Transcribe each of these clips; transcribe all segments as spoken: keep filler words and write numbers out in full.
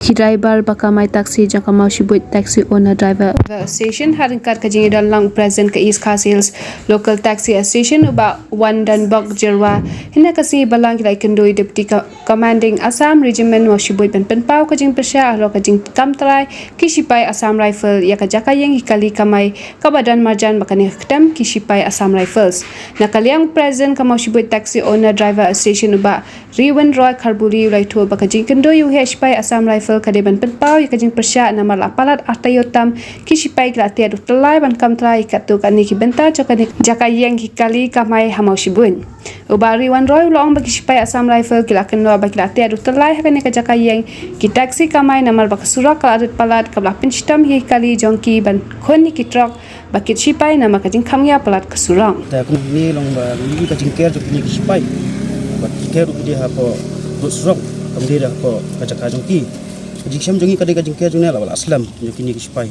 ki driver ba kamai taxi jong ka Mawshibun Taxi Owner Driver Association, ha ryngkat ka jingïadon lang u President ka East Khasi Hills Local Taxi Association, u Bah Wandanbok Jyrwa. Hynne ka sngi balang ki la ïakynduh ïa u Deputy Co-, Commanding Assam Regiment Mawshibun ban pynpaw ka jingpyrshah halor ka jingkam trai ki shipai Assam Rifle ïa ka jaka ïeng hi kali kamai kaba don marjan ba kane ka ktem ki shipai Assam Rifles. Na ka liang u President ka Mawshibun Taxi Owner Driver Association, u Bah Riwen Roy Kharbuli, u la ïathuh ba ka jingkynduh ïa u heh shipai Assam Rifle ka dei ban pynpaw ïa ka jingpyrshah namar la palat arta ïoh tam ki shipai ki la tied u tyllai ban kam trai ïa katto katne ki bynta jong kane ka jaka ïeng hi kali kamai ha Mawshibun. U Bah Riwen Roy u la ong ba ki shipai Assam Rifle ki la kynnoh ba ki la tied u tyllai ha kane ka jaka ïeng ki taxi kamai namar ba ka surok ka la rit palat kaba la pynshitom hi kali jong ki ban khun ïa ki trok ba kit shipai namar ka jingkham ïa palat ka surok. Te kum kine long ba ngi ka jingker jong kine ki shipai. Ba ki ker ruh ki dei hapoh rud surok, kam dei hapoh ka jaka jong ki. Ka jingshem jong ngi ka dei ka jingker jong ngi la ba la slem jong kine ki shipai.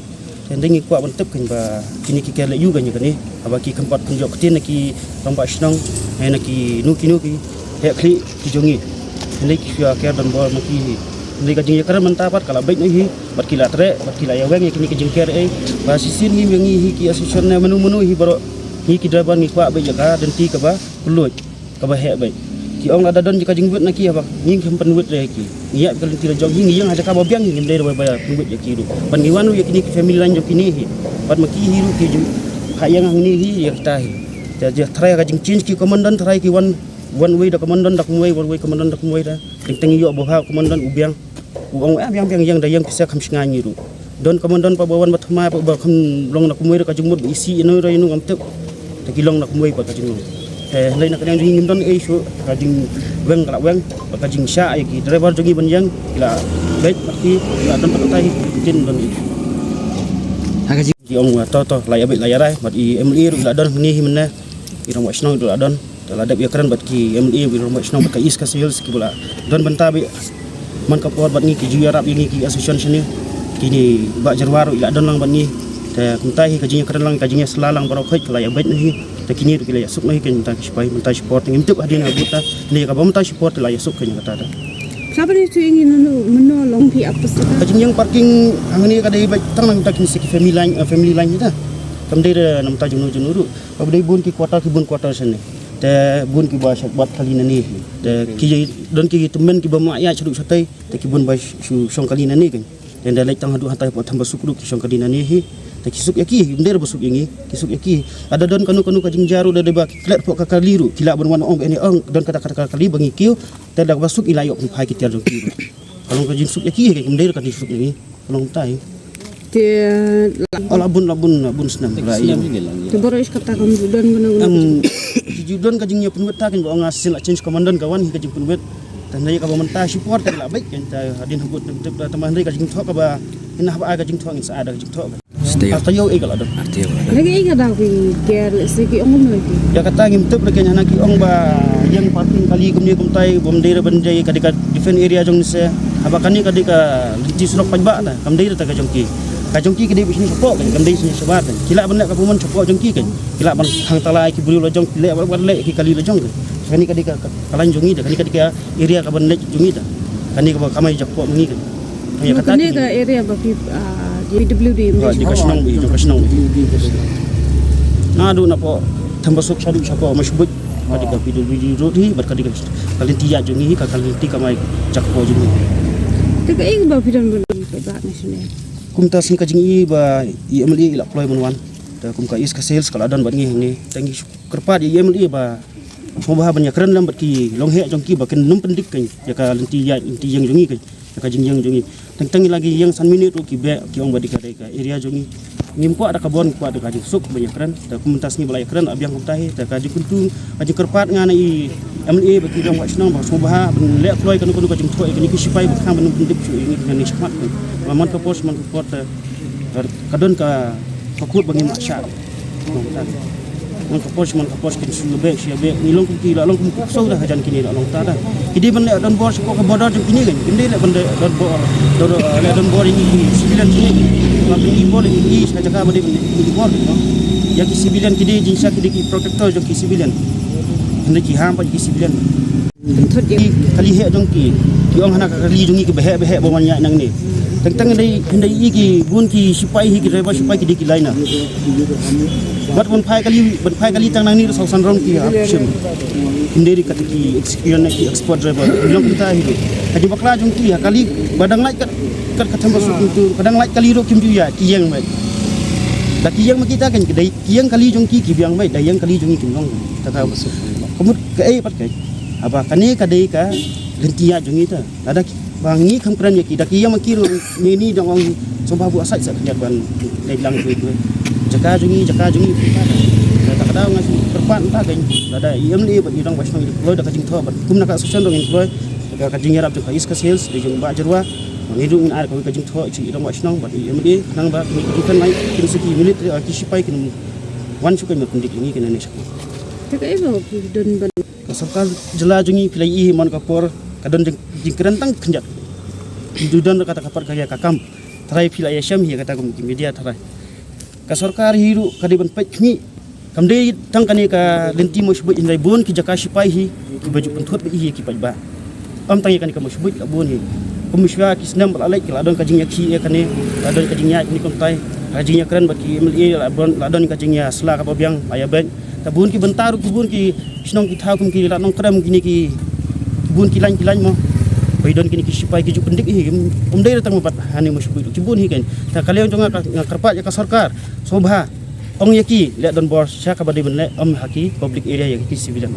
Te hynrei ngi kwah ban tip kein ba kine ki ker leh ïa u kein ïa kane. Haba ki kham pat kham ïoh ktien na ki rangbah shnong, eh, na kino kino ki heh khlieh ki jong ngi. Hynrei ki shu ïa ker donbor ma ki hi. Hynrei ka jingïakren mynta pat ka la beit noh hi. Bad ki la treh, bad ki la ïaweng ïa kine ki jingker ei. Ba shisien ngi, ngi hi ki association ne mano mano hi baroh, ngi ki driver ngi kwah beit ïa ka lynti kaba kylluid, kaba heh beit. Ki ong lada don ka jingwit na ki haba ngi khlem pynwit re ki. Ngi ïa ka lynti la jong hi, ngi ïeng ha jaka ba biang hi, ngim dei re ba pynwit ïa ki ruh. Bad ngi wan ruh ïa kine ki family line jong kine hi. Bad ma ki hi ruh ki ju ha ïeng hangne hi ïa kita hi. Te ïa tharai ka jingchange ki commandant, tharai ki wan, wan wei da commandant da kumwei, wan wei commandant da kumwei da. Teng teng ïoh ba ha commandant u biang. U ong, eh, biang biang ïeng da ïeng pisa kham shngain ngi ruh. Don commandant pa ba wan ba thymmai pa ba kham long na kumwei ruh ka jingmut ba isi ino ro ino ngam tip. Te ki long na kumwei pat ka jinglong. Te hynrei na ka liang jong ngi ngim don ei shuh, ka jingweng ka la weng, bad ka jingshah ïa ki driver jong ngi ban ïeng ki la beit bad ki la don pat katai hi, ngim don ei shuh. Ha ka jing- Ki ong, to to la ïa beit la ïa rai bad i M L A ruh la don hangne hi mynne. I rangbah shnong ruh la don. Te la dep ïakren bad ki M L A, ki rangbah shnong bad ka East Khasi Hills kiba la don bynta beit man ka por bad ngi, ki ju ïarap ïa ngi ki association shane. Kine Bah Jyrwa ruh i la don lang bad ngi. Te kumta hi ka jingïakren lang, ka jingïasylla lang baroh khoit ka la ïa beit noh hi. Te kine ruh ki la ïasuk noh hi kein mynta ki shipai, mynta shipor te ngim tip hadien ha bud ta. Kine kaba mynta shipor te la ïasuk kein kata ta. Kaba ïathuh ïa ngi, mano mano long phi ap pisa? Ka jingïeng parking hangne ka dei beit tang na mynta kine sa ki family line, eh, family line hi ta. Kam dei re na mynta jongno jongno ruh. Kaba dei bun ki quarter, ki bun quarter shane. Te bun kiba sha bad kali nane hi. Te ki don ki tymmen kiba mah ïa shaduh shatei. Te ki bun ba shu shong kali nane kein. Te ynda leit tang haduh hatai hapoh Thambasuk ruh ki shong kali nane hi. Te ki suk ïa ki, ym dei re ba suk ïa ngi, ki suk ïa ki. Lada don kano kano ka jingjia ruh, da dei ba ki klet hapoh ka kali ruh, ki lah ban wan ong ba ine ong don kata kata ka kali ba ngi kiew. Te da kaba suk i la ïoh pynphai ki tiar jong ki ruh. Ka long ka jingsuk ïa ki hi, ym dei re ka jingsuk ïa ngi. Ka long kumta hi. Te la- Oh, la bun, la bun, la bun snem. Te la snem ïa. Te baroh ish kata kam ju don kano kano. Em, ki ju don ka jingïapynwit ta kein ba ong nga shisien la change commandant ka wan hi ka jingpynwit. Te hynrei kaba mynta shipor te la beit kein, te hadien ha bud te tip da, te ma hynrei ka jingthoh kaba, hynrei haba ai ka jingthoh ngin sa ai da ka jingthoh. Stay. Ar taïew ei ka la don. Ar taïew. Lagi ei ka daw ki ker, lehse ki ong kumno ki. Ïa kata ngim tip re kein, hana ki ong ba ïeng parking kali kumne kumtai, bym dei re ban dei, ka dei ka defend area jong ngi se. Haba kane ka dei ka lynti surok paidbah ta, kam dei re ta ka jong ki. Ka jong ki ka dei ba shane shapoh kein, kam dei shane shabar kein. Ki lah ban leh ka pynban shapoh jong ki kein. Ki lah ban hangta lai ki briew la jong, ki leh bad leh ki kali la jong kein. Kane ka dei ka, ka, ka line jong ngi ta, kane ka dei ka area kaban leit jong ngi ta. Kane kaba kamai jakpoh ma ngi kein. Ïa kata kane ka area ba phi, ah, P W D. Ha, di ka shnong, di ka shnong. Naduh napoh Thambasuk shaduh shapoh Mawshibun. Ka dei ka P W D road hi, bad ka dei ka lynti ïaid jong ngi hi, ka lynti kamai jakpoh jong ngi. Te kaei ba phi don ban ong paidbah national? Kumta sngi ka jingïohi ba i M L A i la kloi ban wan. Te kum ka East Khasi Hills ka la don bad ngi hangne. Te ngi shu kyrpad ïa i M L A ba sngewbha ban ïakren lem bad ki longheh jong ki ba kin nym pyndik kein ïa ka lynti ïaid, lynti ïeng jong ngi kein, ïa ka jingïeng jong ngi. Teng teng la ki ïeng san minit ruh ki beh, ki ong ba dei ka, dei ka area jong ngi. Ngim kwah da ka bor, ngi kwah da ka jingsuk ban ïakren. Te kumta sngi ba la ïakren la biang kumta hi. Te ka jingkyntu, ka jingkyrpad nga na i M L A bad ki rangbah shnong ba sngewbha ban leh kloi kano kano ka jingthoh ïa kine ki shipai ba kham ban nym pyndik shuh ïa ngi ha kane ka shakhmat. Ba man ka por sha man ka por te ka don ka, ka kut ba ngim lah shah. Man ka por sha man ka por kin shu beh, shu beh. Ngi long kum ki, la long kum ki ksew da hajan kine, la long ta da. Ki dei ban leh donbor shapoh ka border jong kine kein. Kim dei leh ban leh donbor, don, leh donbor ïa ngi ki civilian jong ngi. Ba pynïoh bor ïa ngi sha jaka ba dei ban leh donbor, no. Ïa ki civilian ki dei, jingshisha ki dei ki protector jong ki civilian. Hynrei ki ham pat ki civilian. Thut ki kali heh jong ki, ki ong hana ka kali jong ki ba heh ba heh ba wan ïaid nangne. Teng teng hynrei hynrei i ki bun ki sipai hi, ki driver sipai ki dei ki lainer. Bad ban phai kali, ban phai kali tang nangne ruh saw san rong ki hap shim. Hynrei ri kata ki experience ki expert driver ki long kita hi ruh. Ka jingbakla jong ki ha kali ba dang lait kat kat ka them ba suk tu, ka dang lait kali ruh kim ju ïaid, ki ïeng beit. Da ki ïeng ma kita kan ki dei ki ïeng kali jong ki ki biang beit, da ïeng kali jong ki kim long. Kata ka ba suk. Ka mut kaei pat ka, haba kane ka dei ka lynti ïaid jong ngi ta. Lada ki, ba ngi kham kren ïa ki, da ki ïa ma ki ruh ngi ni dang ong sngewbha buh aside sa khyndiat ban leit lang tu tu. Jaka jong ngi, jaka jong ngi. Lada ka dang nga shu kyrpad ta kan, lada i M L A bad i rangbah shnong i kloi da ka jingthoh bad kum na ka association ruh ngin kloi da ka jingïarap jong ka East Khasi Hills, da jong Bah Jyrwa. Ngi ruh ngin ai kawei ka jingthoh i rangbah shnong bad i M L A khnang ba kine ki defence line, kine sa ki military, ah, ki sipai kin wan shu kynmaw pyndik ïa ngi kine ne sha. Te kaei ba ki don ban Ka sorkar jylla jong ngi phi la ïohi man ka por ka don jing, jingkren tang khyndiat. Ju don kata ka por ka ïa ka kam. Tharai phi la ïa shem hi kata kum ki media tharai. Ka sorkar hi ruh ka dei ban peit khmih. Kam dei tang kane ka lynti Mawshbuit hynrei bun ki jaka sipai hi kiba ju pynthut beit hi ki paidbah. Ym tang ïa kane ka Mawshbuit la bun hi. Kum shuwa ki snem ba la leit ki la don ka jingïakhih ïa kane, la don ka jingïaid kane kumtai. Ka jingïakren bad ki M L A la don, la don ka jingïasla kaba biang la ïa beit. Ta bun ki bynta ruh ki bun ki shnong ki thaw kum ki Lad Nongkrem kine ki bun ki lain ki lain mo. Ba i don kine ki sipai ki ju pyndik hi, um, um dei ruh tang mo bad hane Mawshbuit ruh ki bun hi kan. Ta ka liang jong nga ka, nga kyrpad ïa ka sorkar sngewbha ong ïa ki leh donbor sha kaba dei ban leh, ym ha ki public area ïa ki civilian.